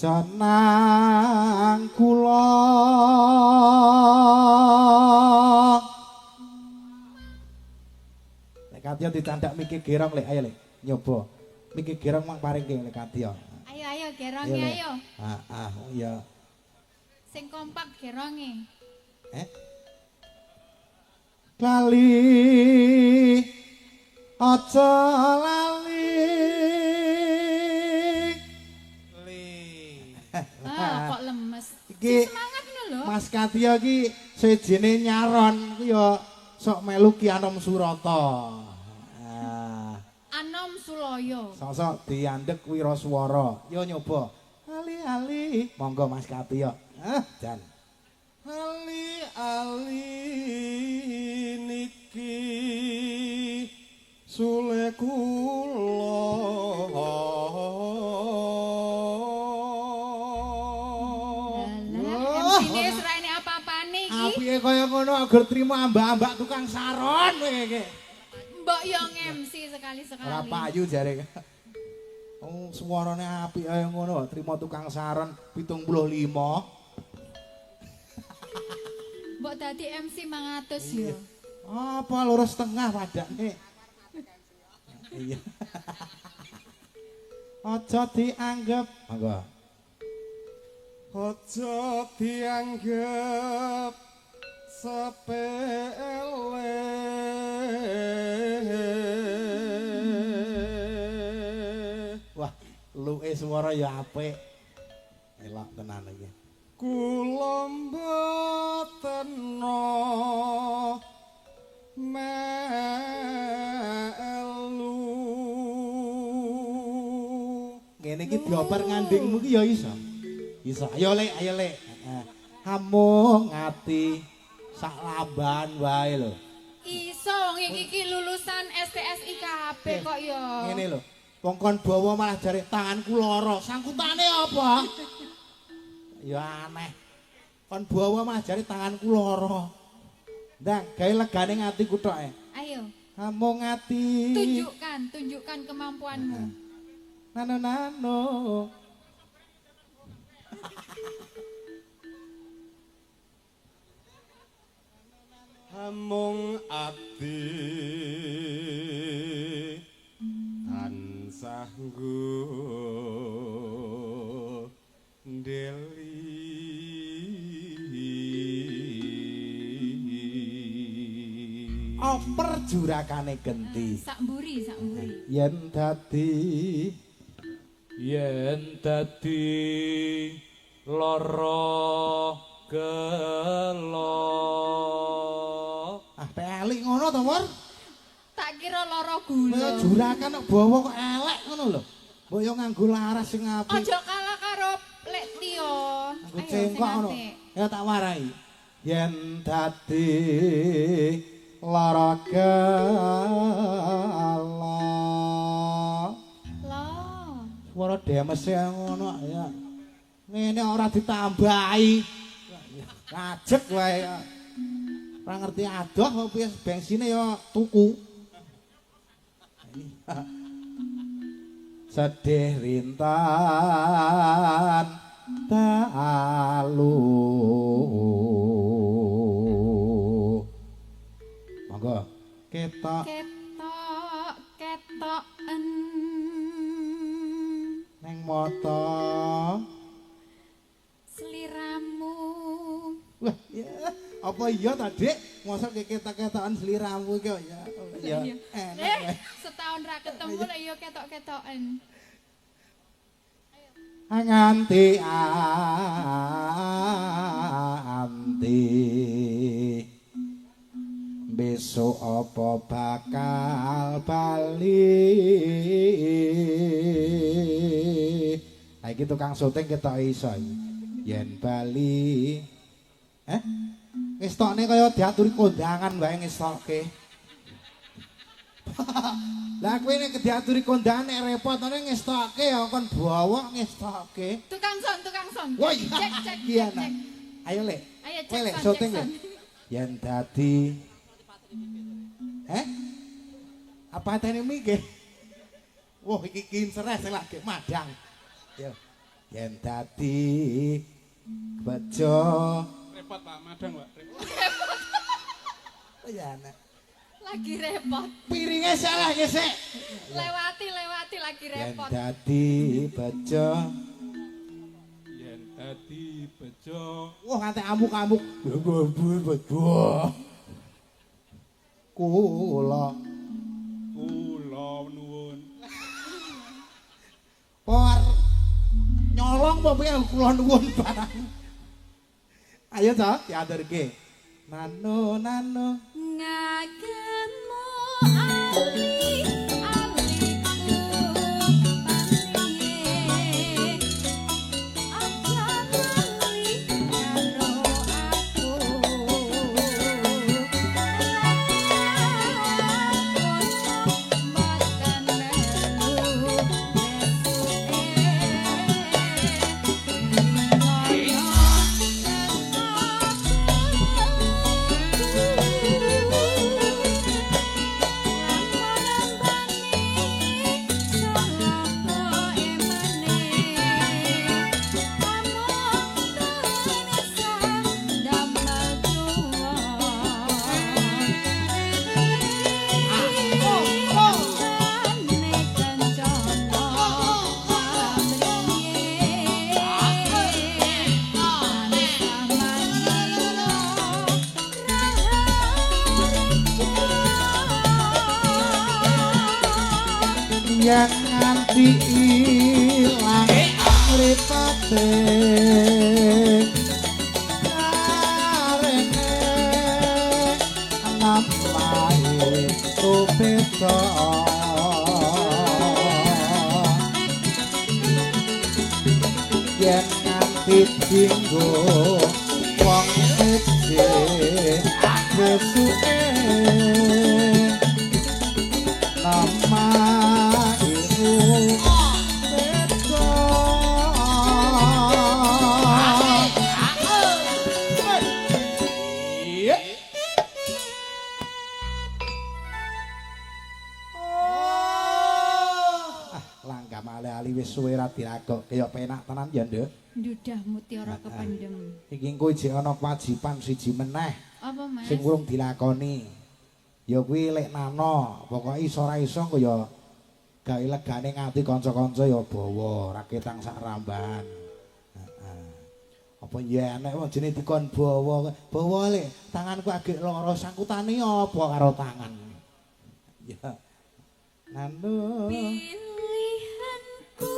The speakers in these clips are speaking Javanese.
Jenang kula. Lek Katya dicandak miki gerong lek, ayo lek nyoba. Miki gerong mang paringke lek Katya. Ayo ayo geronge ayo. Heeh, iya. Sing kompak geronge. Eh? Lali aja lali. Ah, kok lemes. Iki semangat ngono lho. Mas Katya iki sejene nyaron ku ya sok melu Ki Anom Surata. Ah. Anom Suloyo. Sok-sok diandhek wiraswara. Yo nyoba. Ali-ali. Monggo Mas Katya. Ah, jan. Ali-ali niki sule kula. Apike kaya ngono agar trimo ambak-ambak tukang saron kowe iki. Mbok yo nge-MC sekali-sekali. Ora payu jare. Oh, suarane apik kaya ngono trimo tukang saron 75. Mbok dadi MC 500 yo. Apa 2,5 padane. Iya. Aja dianggep. Monggo. Aja dianggep sepele. Wah, luke swara ya apik. Elok tenan iki. Kula mboten melu. Ngene iki dioper ngandingmu ki ya iso. Iso. Ayo lek, ayo lek. Heeh. Amung ati sak lamban wae lho. Iso wong iki iki lulusan STSI kabeh kok ya. Ngene lho. Wong kon bawa malah jare tanganku lara. Sangkutane apa? Ya aneh. Kon bawa malah jare tanganku lara. Ndang, gawe legane ngatiku tok e. Ayo. Amung ati. Tunjukkan, tunjukkan kemampuanmu. Nano nano. Amung ati tansah ngundeli. Oper jurakane genti. Sak mburi, sak mburi. Yen dadi lara gelo. Ah, pelik ngono to, Wur? Tak kira lara gula. Kaya jurakan kok bawa kok elek ngono lho. Mbok yo nganggo laras sing apik. Aja kalah karo Lek Tio. Nganggo cengkok ngono. Ya tak warai. Yen dadi lara gelo. Lo. Swara demese ngono ya. Ngene ora ditambahi. Ngajek wae. Ora ngerti adoh apa piye bensine ya tuku. Sedih rintan dalu. Monggo. Ketok ketok ketoken neng mata sliramu. Wah, ya. Apa iya ta, Dik? Mosok ketok-ketokan sliramu iki ya. Ya. Enak. Setahun ra ketemu lek ya ketok-ketoken. Nganti anti besok apa bakal bali. Ha iki tukang syuting ketok iso yen bali. Eh? Ngestokne kaya diaturi kondangan wae ngestokke. Lah kowe nek diaturi kondangan nek repot nek ngestokke ya kon bawa ngestokke. Tukang son, tukang son. Wah, iya. Cek, cek, Iya, cek, cek. Ayo lek. Ayo Kowe cek lek son, syuting cek lek. son. Yen dadi Eh? Apa tene mikir? Wah, iki kinceres lagi madang. Ya. Yen dadi bejo. Repot Pak, madang Pak. Repot. Ya anak. Lagi repot. Piringe salah gesek. Lewati lewati lagi repot. Yen dadi bejo. Yen dadi bejo. Wah nganti amuk-amuk. Bejo. Kula kula nuwun. Por nyolong apa piye kula nuwun barang. Ayo to diaturke. Nano nano ngagemo ali aliku pamriye aja lali karo aku mboten melu yen nganti ilang mripate karene namlae beda yen nganti dinggo wong siji besuke nama wis suwe ra dilagok kaya penak tenan ya Nduk. Ndudah mutiara kependem. Iki engko ijek ana kewajiban siji meneh. Apa Mas? Sing urung dilakoni. Ya kuwi lek nano, pokoke iso ora iso engko ya gawe legane ngati kanca-kanca ya bawa raketang sak rambahan. Heeh. Apa ya enek wong jenenge dikon bawa. Bawa lek tanganku agek lara sangkutane apa karo tangan. Ya. Nano. Pilihanku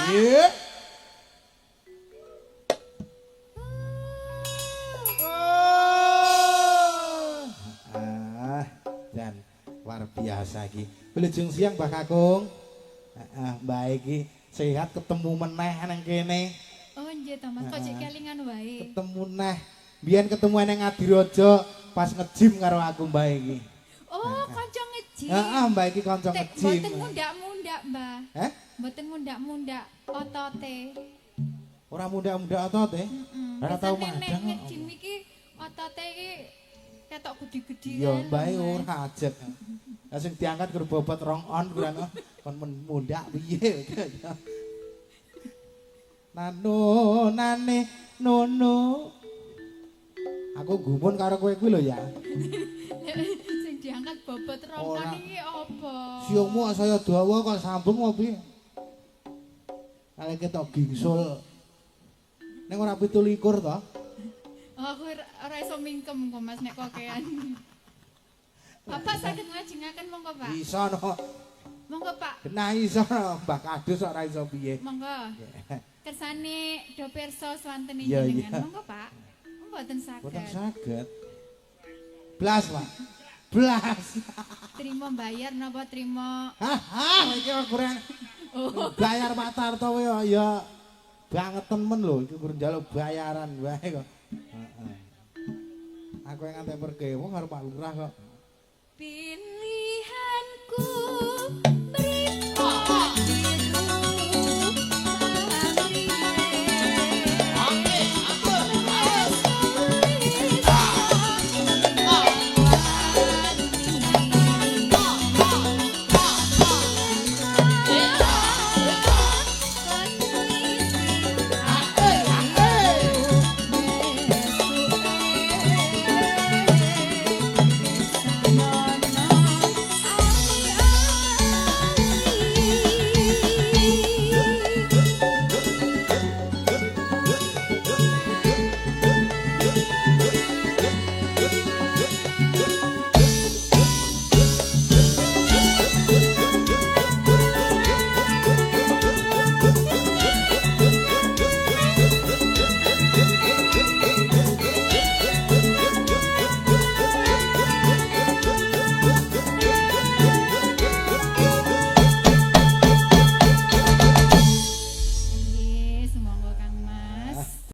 Nggih. Ah, dan luar biasa iki. Wilujeng siang Mbah Kakung. Heeh, Mbah iki sehat ketemu meneh nang kene. Oh nggih to Mas, kok jek kelingan wae. Ketemu neh. Biyen ketemu nang Ngadirejo pas nge-gym karo aku Mbah iki. Oh, kanca nge-gym. Heeh, Mbah iki kanca nge-gym. Mboten mundak-mundak, Mbah. Heh? Mboten mundak-mundak otote. Ora mundak-mundak otote? Heeh. Ora tau madang. Nek nge-gym iki otote iki ketok gede-gede. Iya, Mbah ora ajeg. Lah sing diangkat gur bobot 2 on kuwi kon mundak piye. Nano nane nono. Aku gumun karo kowe kuwi lho ya. Sing diangkat bobot 2 on iki apa? Siungmu saya dawa kok sambung apa piye? Kale ketok gingsul. Ning ora 27 to? Oh, aku ora iso mingkem kok Mas nek kokean. Bapak saged ngajengaken monggo Pak. Iso no. Monggo Pak. Genah iso no. Mbah Kadus ora iso piye. Monggo. Kersane do pirsa swantene jenengan. Monggo Pak. Mboten saged. Mboten saged. Blas Pak. Blas. Trimo bayar napa trimo? Hah, iki kurang. Bayar Pak Tarto ya bangeten men lho iki kurang njaluk bayaran wae kok. Heeh. Aku yang ngantek perkewo karo Pak Lurah kok. Pilihanku.